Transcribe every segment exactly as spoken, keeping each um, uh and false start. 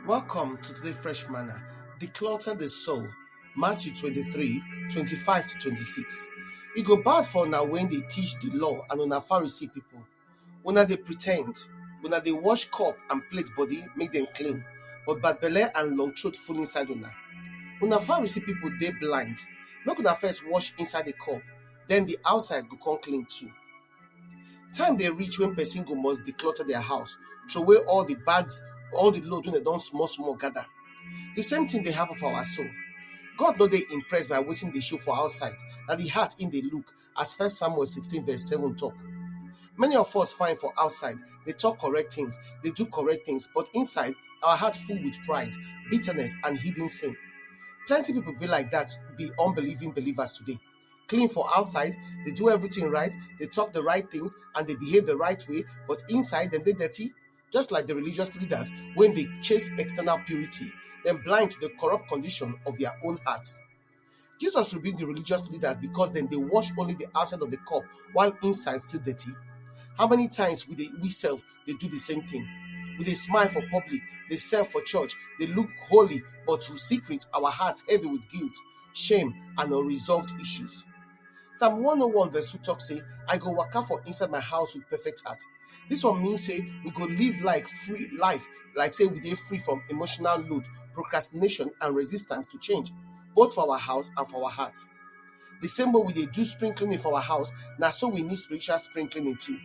Welcome to today Fresh Manna, Declutter the Soul, Matthew twenty-three, twenty-five to twenty-six. E go bad for una when they teach the law and una Pharisee people. Una dey pretend, una dey wash cup and plate body make them clean, but bad belle and long throat full inside una. Una Pharisee people dey blind, make una first wash inside the cup, then the outside go come clean too. Time dey reach when person go must declutter their house, throw away all the bad, all the load wey dem don small small gather. The same thing dey happen for our soul. God no dey impressed by wetin dey show for outside, na the heart im dey look, as First Samuel sixteen verse seven talk. Many of us fine for outside, dey talk correct things, dey do correct things, but inside, our heart full with pride, bitterness, and hidden sin. Plenty people be like that, be unbelieving believers today. Clean for outside, they do everything right, they talk the right things, and they behave the right way, but inside, then they dirty. Just like the religious leaders, when they chase external purity, then blind to the corrupt condition of their own heart. Jesus rebuked the religious leaders because then they wash only the outside of the cup, while inside still dirty. How many times we dey, we self dey do the same thing? We dey smile for public, dey serve for church, dey look holy, but through secret, our hearts heavy with guilt, shame, and unresolved issues. Psalm one oh one verse two talk say, "I go waka for inside my house with perfect heart." This one mean say we go live like free life, like say we dey free from emotional load, procrastination, and resistance to change, both for our house and for our heart. The same way we dey do spring cleaning for our house, na so we need spiritual spring cleaning too.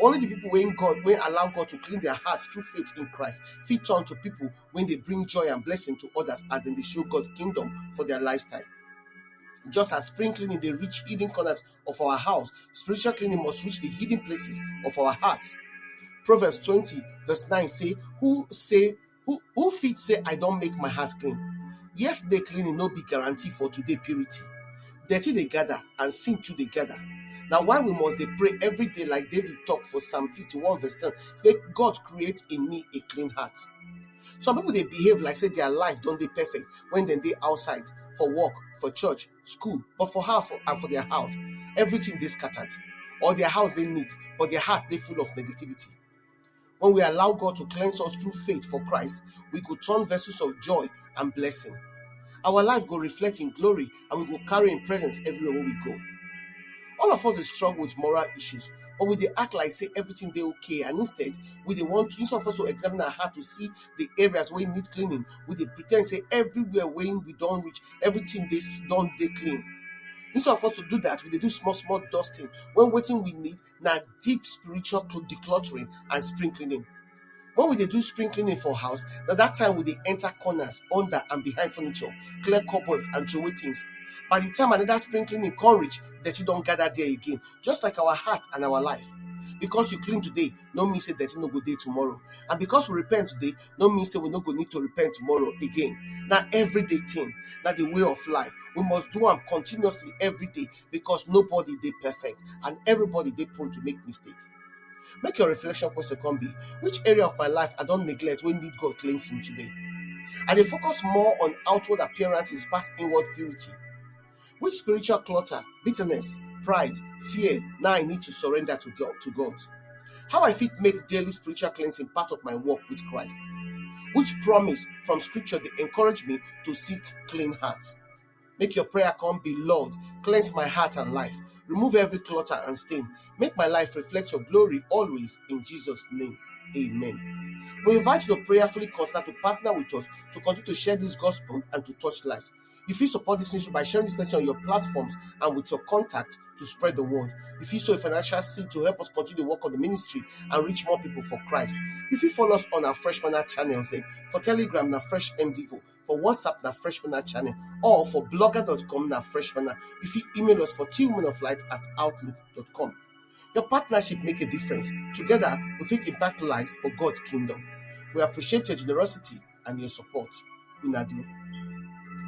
Only the people wey God, wey allow God to clean their hearts through faith in Christ, fit turn to people wey dey bring joy and blessing to others as dem dey show God kingdom for their lifestyle. Just as spring cleaning dey reach hidden corners of our house, spiritual cleaning must reach the hidden places of our heart. Proverbs twenty verse nine say, "Who say, who, who fit say I don make my heart clean?" Yesterday cleaning no be guarantee for today purity. Dirty dey gather and sin too dey gather. Na why we must dey pray every day, like David talk for Psalm fifty-one verse ten, say, "Make God create in me a clean heart." Some people dey behave like say their life don dey perfect when dem dey outside, for work, for church, school, but for house and for their house, everything dey scattered. Or their house dey neat, but their heart dey full of negativity. When we allow God to cleanse us through faith for Christ, we go turn vessels of joy and blessing. Our life go reflect in glory, and we go carry in presence everywhere where we go. All of us dey struggle with moral issues, but we dey act like say everything dey okay, and instead, we dey want to, instead of us to examine our heart to see the areas wey need cleaning, we dey pretend say everywhere wey we don reach, everything dey s-, don dey clean. Instead of us to do that, we dey do small, small dusting, when wetin we need na deep spiritual cl-, decluttering and spring cleaning. When we dey do spring cleaning for house, na that time we dey enter corners, under and behind furniture, clear cobwebs and throw away things. By the time another spring cleaning come reach, dirty don gather there again, just like our heart and our life. Because you clean today, no mean say dirty no go dey tomorrow. And because we repent today, no mean say we no go need to repent tomorrow again. Na everyday thing, na the way of life. We must do am continuously every day, because nobody dey perfect and everybody dey prone to make mistake. Make your reflection question come be, which area of my life I don neglect wey need God cleansing today? I dey focus more on outward appearances pass inward purity. Which spiritual clutter, bitterness, pride, fear now I need to surrender to God, to God? How I fit make daily spiritual cleansing part of my walk with Christ? Which promise from scripture dey encourage me to seek clean heart? Make your prayer come be, "Lord, cleanse my heart and life. Remove every clutter and stain. Make my life reflect your glory always, in Jesus' name. Amen." We invite you to prayerfully consider to partner with us to continue to share this gospel and to touch lives. You fit support this ministry by sharing this message on your platforms and with your contact to spread the word. You fit sow a financial seed to help us continue the work of the ministry and reach more people for Christ. You fit follow us on our Fresh Manna channels, eh, for Telegram na Fresh M D four, for WhatsApp na Fresh Manna channel, or for blogger dot com na Fresh Manna. You fit email us for two women of light at outlook dot com. Your partnership make a difference. Together, we fit impact lives for God's kingdom. We appreciate your generosity and your support. Una do.